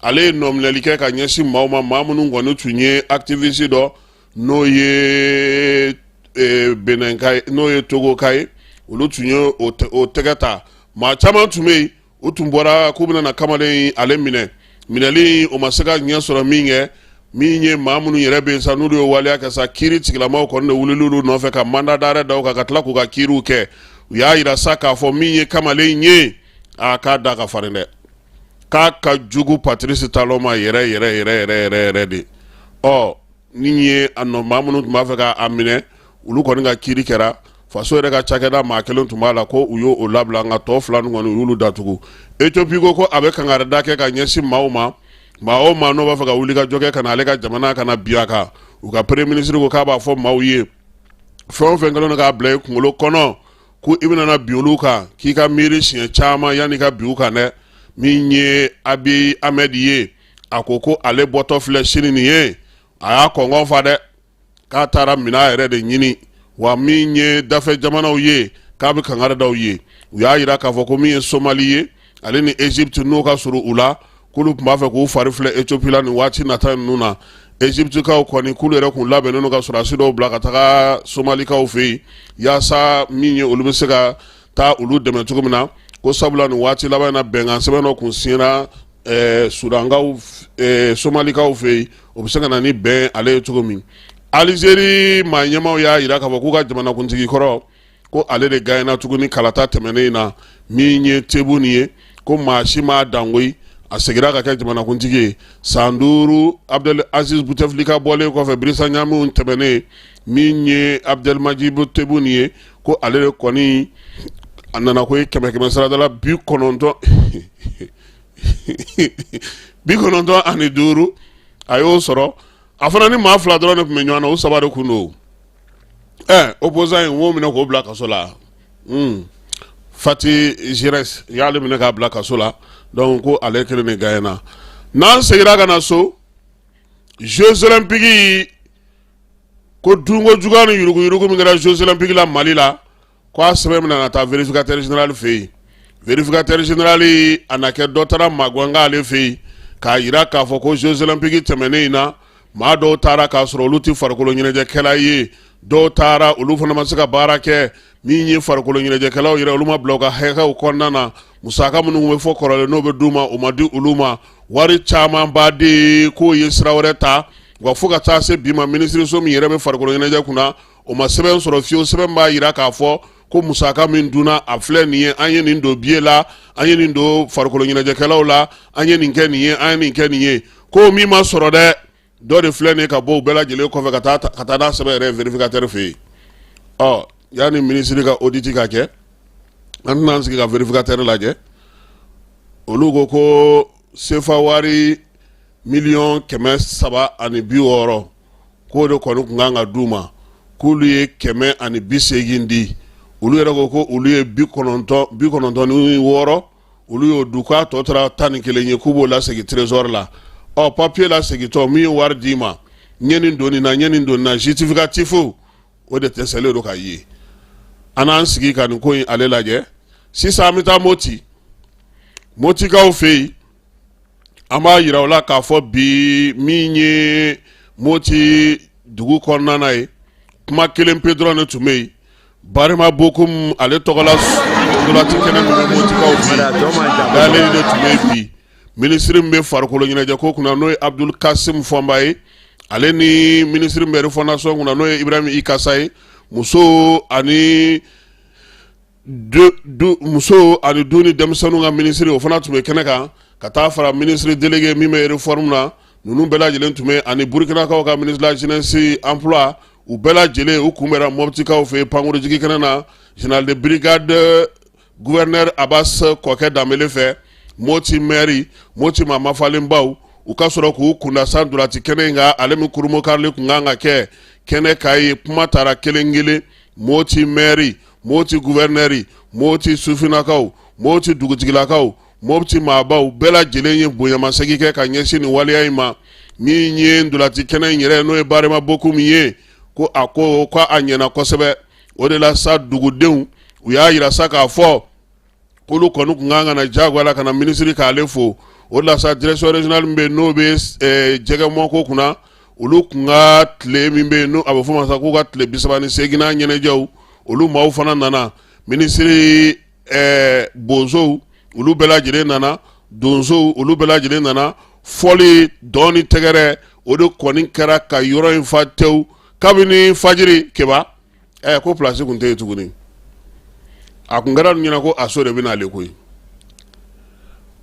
ale ye nɔminɛli kɛ ka ɲɛsin maaw ma, maa minnu kɔni tun ye activiste dɔ, n'o ye Benɛnka ye, n'o ye Togoka ye, olu tun ye o tɛgɛ ta. Maa caman tun bɛ yen, u tun bɔra k'u bɛna na kamalen ale minɛ. Minɛli o ma se ka ɲɛ sɔrɔ. Min kɛ min ye, maa minnu yɛrɛ bɛ yen sa, n'olu ye waleya kɛ sa, kiiri tigilamaw kɔni de wulila olu nɔfɛ ka mandat d'arrêt da u kan, ka tila k'u ka kiiriw kɛ. U y'a jira sa k'a fɔ min ye kamalen ye, a k'a da ka farin dɛ, k'a ka jugu Patrice Talon ma yɛrɛ yɛrɛ yɛrɛ yɛrɛ yɛrɛ yɛrɛ de. Ɔ ni ye a nɔ, maa minnu tun b'a fɛ k'a minɛ, olu kɔni ka kiiri kɛra. Faso yɛrɛ ka cakɛda maa kelen tun b'a la, ko u y'o labila, nka tɔ fila kɔni, u y'olu datugu. Ethiopie ko a bɛ kangarida kɛ ka ɲɛsin maaw ma, maa o maa n'o b'a fɛ ka wuli ka jɔ kɛ ka na ale ka jamana ka na bin a kan. U ka premier ministre ko k'a b'a fɔ maaw ye, fɛn o fɛn kɛlen don k'a bila i kunkolo kɔnɔ ko i bɛna na bin olu kan, k'i ka miiri siɲɛ caman yanni ka bin u kan dɛ. Min ye Abiy Ahmed ye, a ko ko ale bɔtɔ filɛ sini nin ye, a y'a kɔngɔn fa dɛ, k'a taara minɛn yɛrɛ de ɲini. Wa min ye dafɛ jamanaw ye, k'a bɛ kangari da u ye. U y'a jira k'a fɔ ko min ye Somali ye, ale ni Egypte, n'o ka surun u la, k'olu tun b'a fɛ k'u fari filɛ Ethiopie la nin waati nata ninnu na. Egyptekaw kɔni, k'olu yɛrɛ kun labɛnnen don ka sɔrɔdasi dɔw bila ka taga Somalikaw fɛ yen, yaasa min ye olu bɛ se ka taa olu dɛmɛ cogo min na. Ko sabula nin waati laban in na, bɛnkan sɛbɛn dɔ kun signera Sudankaw, Somalikaw fɛ yen, o bɛ se ka na ni bɛn ale ye cogo min. Alizeri maa ɲɛmaaw y'a jira k'a fɔ k'u ka jamanakuntigi kɔrɔ, ko ale de gagnera tuguni kalata tɛmɛnen in na. Min ye Tebboune ye, ko maa si m'a dan koyi, a seginna ka kɛ jamanakuntigi ye san 5 Abdelaziz Bouteflika bɔlen kɔfɛ birisa ɲaamiw tɛmɛnen. Min ye Abdelmadjid Tebboune ye, ko ale de kɔni a nana ko ye kɛmɛ kɛmɛ sarada la 95, a y'o sɔrɔ. A fana ni maa fila dɔrɔn de tun bɛ ɲɔgɔn na, o saba de kun don. Opposant in wo minɛ k'o bila kaso la. Fatih Giresse y'ale minɛ k'a bila kaso la. Donc ko ale kelen de gagnera. N'an seginna ka na so, Jeux olympiques ko dunko juguya ni yuruguyurugu min kɛra Jeux olympiques la Mali la, ko a sɛbɛn bɛna na taa vérificateur général fɛ yen. Vérificateur général a na kɛ dɔ taara magan ale fɛ yen k'a jira k'a fɔ ko Jeux olympiques tɛmɛnen in na, maa dɔw taara k'a sɔrɔ olu tɛ farikolo ɲɛnajɛkɛla ye, dɔw taara olu fana ma se ka baara kɛ. Min ye farikolo ɲɛnajɛkɛlaw yɛrɛ, olu ma bila u ka hakɛw kɔnɔna na. Musaka minnu bɛ fɔ kɔrɔlen, n'o bɛ d'u ma, o ma di olu ma. Wari camanba de k'o ye sira wɛrɛ ta. Wa fo ka taa se bi ma, minisiriso min yɛrɛ bɛ farikolo ɲɛnajɛ kunna, o ma sɛbɛn sɔrɔ fiyewu, sɛbɛn b'a jira k'a fɔ ko musaka min dunna, a filɛ nin ye, an ye nin don billet la, an ye nin don farikolo ɲɛnajɛkɛlaw la, an ye nin kɛ nin ye, an ye nin kɛ nin ye. Ko min ma sɔrɔ dɛ, dɔ de filɛ nin ye ka bɔ u bɛɛ lajɛlen kɔfɛ ka taa ka taa n'a sɛbɛn yɛrɛ vérificateur fɛ yen. Ɔ yanni minisiri ka audit ka kɛ, an tɛna an sigi ka vérificateur lajɛ. Olu ko ko sefa wari 360 miliyɔn, k'o de kɔni tun kan ka d'u ma, k'olu ye 180 di. Olu yɛrɛ ko ko olu ye 96, olu y'o du, k'a tɔ tora 11 ye, k'u b'o lasegin trésor la. Ɔ papier lasegintɔ, min ye wari d'i ma, n ye nin don nin na, n ye nin don nin na, justificatif o de dɛsɛlen don ka ye. An n'an sigi ka nin ko in ale lajɛ. Sisan an bɛ taa Moti, Motikaw fɛ yen. An b'a jira u la k'a fɔ bi, min ye Moti dugu kɔnɔna na ye, kuma kelen pe dɔrɔn de tun bɛ yen. Barima Bokum ale tɔgɔla ntolanci kɛnɛ min bɛ Motikaw fɛ yen, dayɛlɛli de tun bɛ yen bi. Minisiri min bɛ farikolo ɲɛnajɛ ko kunna n'o ye Abdul Kasim Fɔnba ye, ale ni minisiri min bɛ refondation kunna n'o ye Ibrahim Ikasa ye, muso ani muso ani du ni denmisɛnninw ka minisiri, o fana tun bɛ kɛnɛ kan, ka taa fara minisiri délégué min bɛ réforme na, ninnu bɛɛ lajɛlen tun bɛ, ani Burukinakaw ka ministre de la jeunesse emploi, u bɛɛ lajɛlen u kunbɛra Mɔptikaw fɛ pankurujigi kɛnɛ na, général de brigade gouverneur Abbas Kɔkɛ Danbele fɛ, Moti maire, Moti maa mafalenbaw, u ka sɔrɔ k'u kunda sa ntolaci kɛnɛ in kan, ale min kurunbonkarili tun kan ka kɛ kɛnɛ kan ye. Kuma taara kelen kelen, Moti maire, Moti gouverneur, Moti sifinnakaw, Moti dugutigilakaw, Moti maabaw bɛɛ lajɛlen ye bonyamasegin kɛ ka ɲɛsin nin waleya in ma. Min ye ntolaci kɛnɛ in yɛrɛ, n'o ye Barema Bokum ye, ko a ko ko a ɲɛna kosɛbɛ. O de la sa, dugudenw u y'a yira sa k'a fɔ k'olu kɔni tun kan ka na jagoya la ka na minisiri k'ale fo. O de la sa, direction régionale min bɛ yen, n'o bɛ jɛgɛmɔko kunna, olu tun ka tile min bɛ yen, n'o a bɛ fɔ o ma sa k'u ka tile 38nan ɲɛnajɛw, olu maaw fana nana. Minisiri, bozow, olu bɛɛ lajɛlen nana, donsow, olu bɛɛ lajɛlen nana. Fɔli, dɔn ni tɛgɛrɛ, o de kɔni kɛra ka yɔrɔ in fa tewu kabini fajiri. Keba, ko place tun tɛ yen tuguni. A kun kɛra ɲɛna ko a so de bɛ n'ale koyi.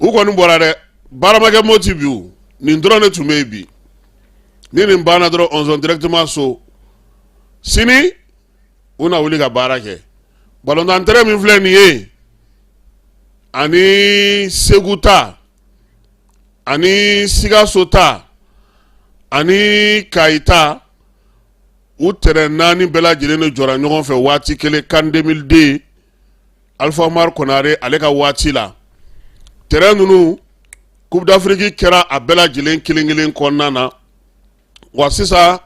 U kɔni bɔra dɛ, baara ma kɛ Moti bi, o nin dɔrɔn de tun bɛ yen bi. Ni nin banna dɔrɔn, on zone directement so. Sini u na wuli ka baara kɛ. Balontan terrain min filɛ nin ye, ani Segu ta, ani Sikaso ta, ani Kayi ta, u terrain naani bɛɛ lajɛlen de jɔra ɲɔgɔn fɛ waati kelen CAN 2002, Alpha Oumar Konaré ale ka waati la. Terrain ninnu, Coupe d'Afrique kɛra a bɛɛ lajɛlen kelen kelen kɔnɔna na. Wa sisan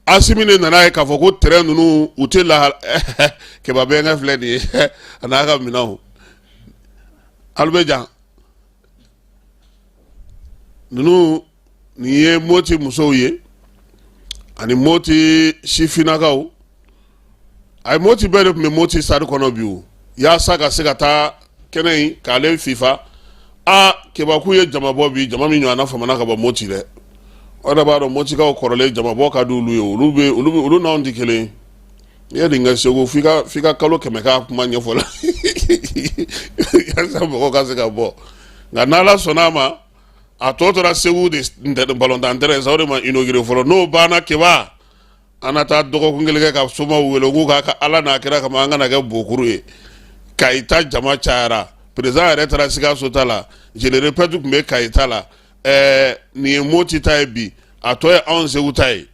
Asimi de nana ye k'a fɔ ko terrain ninnu u tɛ la. Keba bɛnkɛ filɛ nin ye, a n'a ka minɛnw, Alubejan ninnu. Nin ye Moti musow ye ani Moti sifinnakaw. A ye Moti bɛɛ de tun bɛ Moti stade kɔnɔ bi o, yaasa ka se ka taa kɛnɛ in k'ale FIFA. Aa, Keba, k'u ye jama bɔ bi, jama min ɲɔgɔnna famana ka bɔ Moti dɛ. O yɛrɛ b'a dɔn, Motikaw kɔrɔlen, jamabɔ ka di olu ye. Olu bɛ olu n'anw tɛ kelen ye. N'i ye nin kɛ Segu, f'i ka kalo 100 k'a kuma ɲɛfɔ la yaasa mɔgɔw ka se ka bɔ. Nka n'Ala sɔnna a ma, a tɔ tora Segu de balontan terrain sa, o de ma inauguré fɔlɔ. N'o banna, Keba, an na taa dɔgɔkun kelen kɛ ka somaw wele k'u k'a ka Ala n'a kira kama, an kana kɛ bokuru ye. Kayi ta jama cayara, président yɛrɛ taara Sikaso ta la, je le répète, tun bɛ Kayi ta la. Nin ye Moti ta ye bi, a tɔ ye anw Segu ta ye.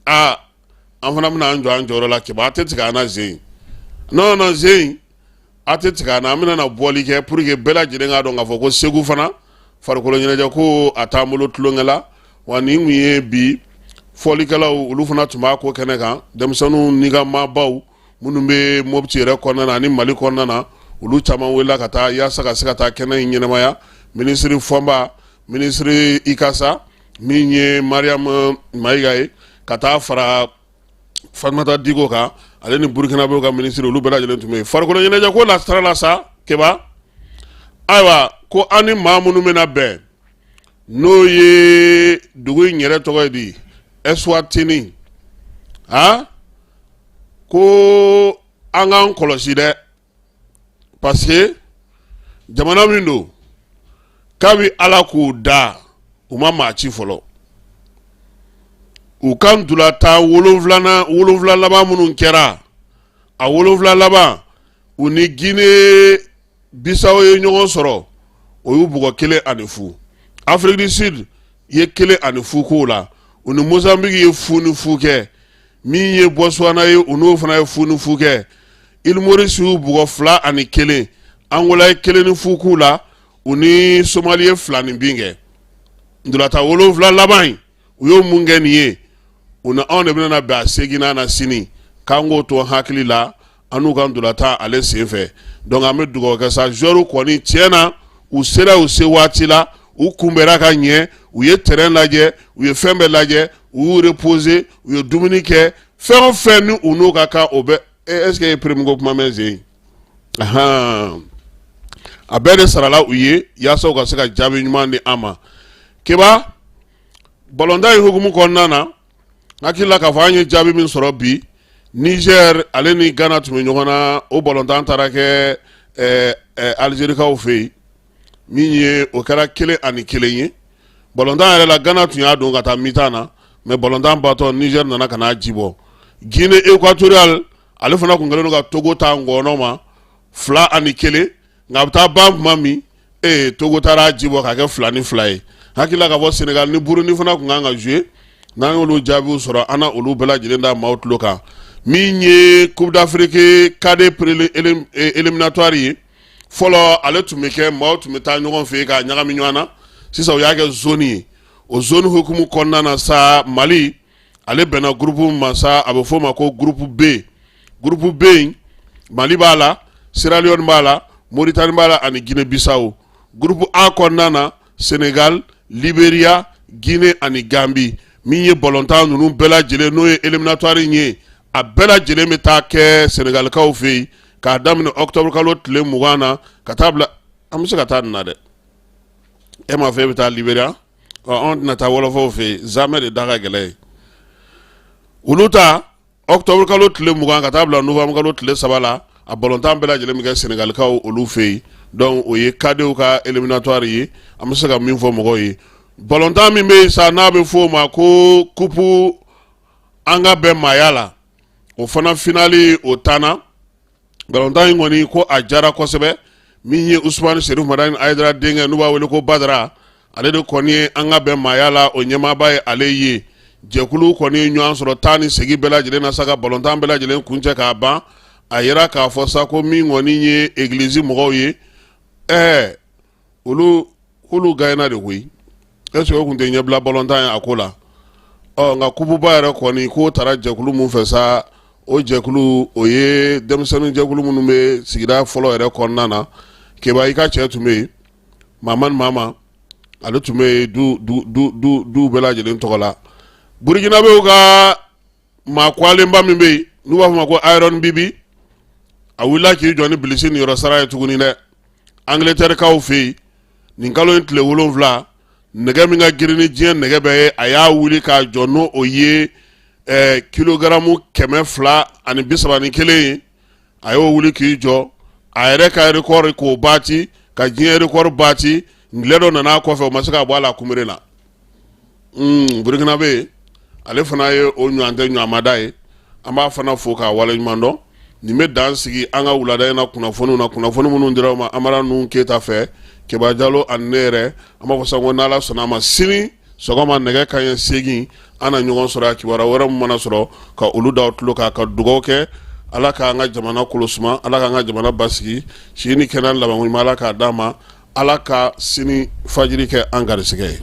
Aa, an fana bɛna an jɔ an jɔyɔrɔ la. Keba, a tɛ tigɛ an na zen, non non, zen a tɛ tigɛ an na. An bɛna na bɔli kɛ pour que bɛɛ lajɛlen k'a dɔn k'a fɔ ko Segu fana farikolo ɲɛnajɛ ko a t'an bolo tulonkɛ la. Wa nin kun ye bi fɔlikɛlaw, olu fana tun b'a ko kɛnɛ kan. Denmisɛnninw ni ka maabaw minnu bɛ Mopti yɛrɛ kɔnɔna na ani Mali kɔnɔna na, olu caman wulila ka taa yaasa ka se ka taa kɛnɛ in ɲɛnamaya. Minisiri Fɔnba, minisiri Ikasa, min ye Mariam Mayiga ye, ka taa fara Fatumata Diko kan, ale ni Burukinabew ka minisiri, olu bɛɛ lajɛlen tun bɛ yen. Farikolo ɲɛnajɛ ko la sira la sa, Keba, ayiwa, ko an ni maa minnu bɛna bɛn, n'o ye dugu in yɛrɛ tɔgɔ ye di, Eswatini, a ko an k'an kɔlɔsi dɛ, parce que jamana min don, kabi Ala k'u da, u ma maa ci fɔlɔ. U ka ntolatan 7 laban minnu kɛra, a 7 laban, u ni Guinée Bissau ye ɲɔgɔn sɔrɔ, o y'u bugɔ 1-0. Afrique du Sud ye 1-0 k'o la. U ni Mozambique ye 0-0 kɛ. Min ye Botswana ye, u n'o fana ye 0-0 kɛ. Île Maurice y'u bugɔ 2-1. Angola ye 1-0 k'u la. U ni Somali ye 2 ni bin kɛ. Ntolatan 7 laban in, u y'o mun kɛ nin ye? U ni anw de bɛna bɛn a seginnan na sini, k'an k'o to hakili la, an n'u ka ntolatan ale senfɛ. Donc an bɛ dugawu kɛ sa. Joueurs kɔni, tiɲɛ na, u sera u se waati la, u kunbɛra ka ɲɛ, u ye terrain lajɛ, u ye fɛn bɛɛ lajɛ, u y'u reposer, u ye dumuni kɛ, fɛn o fɛn ni u n'o ka kan, o bɛ. Est ce que e ye prime ko kuma mɛn sen? A bɛɛ de sarala u ye yaasa u ka se ka jaabi ɲuman di an ma. Keba, balontan in hukumu kɔnɔna na, hakili la k'a fɔ an ye jaabi min sɔrɔ bi, Niger ale ni Ghana tun bɛ ɲɔgɔn na. O balontan taara kɛ Algerikaw fɛ yen. Min ye o kɛra 1-1 ye. Balontan yɛrɛ la, Ghana tun y'a don ka taa mi-temps na, mais balontan batɔ, Niger nana ka n'a ji bɔ. Guinée équatoriale, ale fana tun kɛlen don ka Togo ta ngɔnɔ ma 2-1, nka a bɛ taa ban tuma min, ee, Togo taara ji bɔ k'a kɛ 2-2 ye. Hakili la k'a fɔ Sénégal ni Burundi fana tun kan ka jouer. N'an y'olu jaabiw sɔrɔ, an na olu bɛɛ lajɛlen da maaw tulo kan. Min ye Coupe d'Afrique cadet éliminatoire ye, fɔlɔ ale tun bɛ kɛ, maaw tun bɛ taa ɲɔgɔn fɛ k'a ɲagami ɲɔgɔn na. Sisan u y'a kɛ zone ye. O zone hukumu kɔnɔna na sa, Mali ale bɛnna groupe ma sa, a bɛ f'o ma ko groupe B. Groupe B in, Mali b'a la, Sierra Leone b'a la, Mauritanie b'a la ani Guinée Bissau. Groupe A kɔnɔna na, Sénégal, Libéria, Guinée ani Gambie. Min ye balontan ninnu bɛɛ lajɛlen, n'o ye éliminatoire in ye, a bɛɛ lajɛlen bɛ taa kɛ Sénégalikaw fɛ yen k'a daminɛ octobre kalo tile 20 na ka taa bila. An bɛ se ka taa nin na dɛ. E m'a fɔ e bɛ taa Libéria, ɔ, anw tɛna taa wɔlɔfɔw fɛ yen, zamɛ de da ka gɛlɛn ye. Olu ta, octobre kalo tile 20 ka taa bila novembre kalo tile 3 la, a balontan bɛɛ lajɛlen bɛ kɛ Sénégalikaw olu fɛ yen. Donc o ye cadetw ka éliminatoire ye. An bɛ se ka min fɔ mɔgɔw ye, balontan min bɛ yen sa, n'a bɛ f'o ma ko coupe an ka bɛn maaya la, o fana finale o tanna. Balontan in kɔni ko a jara kosɛbɛ. Min ye Usumani Serif Madani Hayidara denkɛ, n'u b'a wele ko Badara, ale de kɔni ye an ka bɛn maaya la o ɲɛmaaba ye. Ale ye jɛkulu kɔni ye ɲɔgɔn sɔrɔ taa ni segin bɛɛ lajɛlen na sa, ka balontan bɛɛ lajɛlen kuncɛ k'a ban. A yira k'a fɔ sa ko min kɔni ye egilizi mɔgɔw ye, ɛɛ, olu k'olu gagnéna de koyi. Est-ce que o tun tɛ ɲɛbila balontan ye a ko la? Ɔ, nka kupuba yɛrɛ kɔni k'o taara jɛkulu mun fɛ sa, o jɛkulu o ye denmisɛnnin jɛkulu minnu bɛ sigida fɔlɔ yɛrɛ kɔnɔna na. Keba, i ka cɛ tun bɛ yen, Mamani Mama, ale tun bɛ yen du du du du du bɛɛ lajɛlen tɔgɔ la. Burukinabew ka maa kwalenba min bɛ yen, n'u b'a fɔ ma ko Iron Biby, a wulila k'i jɔ ni bilisi niyɔrɔ sara ye tuguni dɛ, Angleterrekaw fɛ yen nin kalo in tile 7. Nɛgɛ min ka girin ni diɲɛ nɛgɛ bɛɛ ye, a y'a wuli k'a jɔ n'o o ye kilogaramu 231 ye. A y'o wuli k'i jɔ, a yɛrɛ ka record k'o battre, ka diɲɛ record battre. Ngilɛ dɔ nana a kɔfɛ, o ma se ka bɔ a la kunbere la. Burukinabe, ale fana ye o ɲɔgɔn tɛ ɲɔgɔnmada ye. An b'a fana fo k'a waleɲuman dɔn. Nin bɛ dan sigi an ka wulada in na kunnafoniw na, kunnafoni minnu dira aw ma Amara Nuhu Keyita fɛ, Keba Jalo ani ne yɛrɛ. An b'a fɔ sa ko n'Ala sɔnna a ma, sini sɔgɔma nɛgɛ kanɲɛ 8, an na ɲɔgɔn sɔrɔ. A kibaruya wɛrɛ min mana sɔrɔ, ka olu da aw tulo kan, ka dugawu kɛ. Ala k'an ka jamana kolosuma, Ala k'an ka jamana basigi, si ni kɛnɛya labanko ɲuman Ala k'a d'an ma. Ala ka sini fajiri kɛ an garisɛgɛ ye.